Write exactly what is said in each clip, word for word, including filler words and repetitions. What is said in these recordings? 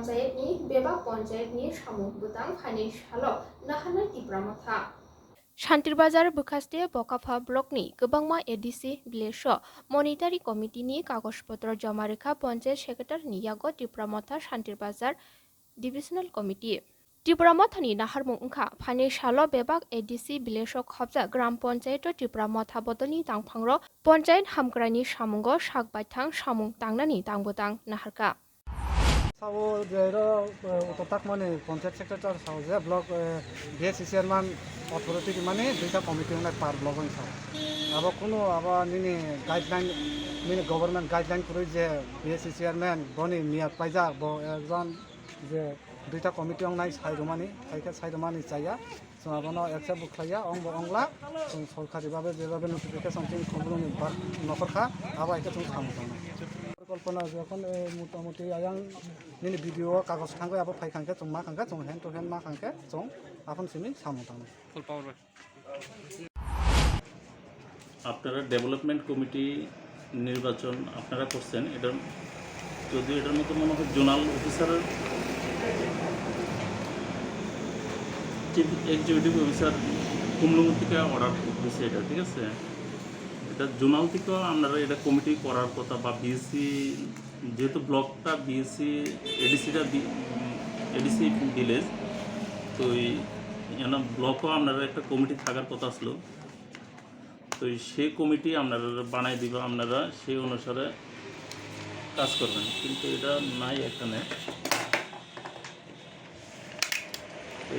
Panchayat ni bebak panchayat ni samung bwtang phainai salo naharnai Tipra Motha. Shantir Bazar bwkhaste Bokapha block ni kwbangma A D C village o monetary committee ni kagoj potro joma rwkha panchayat secretary ni yago Tipra Motha Shantir Bazar divisional committee. Tipra Motha ni naharmung wngkha phainai salo bebak A D C village o khopjak gram panchayat o Tipra Motha bodol ni tangphang rok panchayat hamkrai ni samungo sak baithang samung tangnani tang bwtang naharkha. Sabo je ro, eh, uto takmani panchayat secretary sao je block, eh, B S C chairman authority mani duita committee wngnai par block wngsa. Abo kunu abo nini guideline, nini government guideline kwrwi je B S C chairman boni miyat paijak bo ekjon je duita committee wngnai sai rwmani, sai khe sai rwmani chaya. Chwng abono accept bo khlaiya, ong bo ongla, chwng sorkari babe jebabe notification chini khumulwngni bar nokhorkha, abo hai khe chwng samung tangnai. Porikolpona jokhon, eh, motamoti ayang nini B D O o kagoj thangwi abo phai khangkhe chwng ma khangkhe chwng hand to hand ma khangkhe chwng aphano simi samung tangnai. Full power bai. আপনারা development committee নির্বাচন আপনারা করছেন, এটা যদি এটার মধ্যে মনে হয় জোনাল অফিসারের চিফ এক্সিকিউটিভ অফিসার কুমলুঙ্গি থেকে অর্ডার দিচ্ছে এটা, ঠিক আছে? এটা জোনাল থেকেও আপনারা এটা কমিটি করার কথা বা বিএসসি, যেহেতু ব্লকটা বিএসসি, এডিসিটা এডিসি ভিলেজ, তো এই এখানে ব্লকও আপনারা একটা কমিটি থাকার কথা ছিল। তো সেই কমিটি আপনারা বানাই দিবা, আপনারা সেই অনুসারে কাজ করবেন, কিন্তু এটা নাই এখানে। তো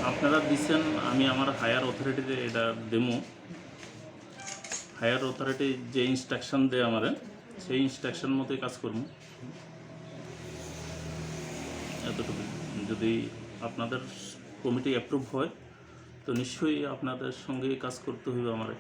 আপনারা দিচ্ছেন, আমি আমার হায়ার অথরিটিতে এটা দেবো। হায়ার অথরিটি যে ইনস্ট্রাকশন দেয় আমারে, সেই ইনস্ট্রাকশন মতোই কাজ করবো। এতটুকু। যদি আপনাদের কমিটি অ্যাপ্রুভ হয়, তো নিশ্চয়ই আপনাদের সঙ্গে কাজ করতে হবে আমারে।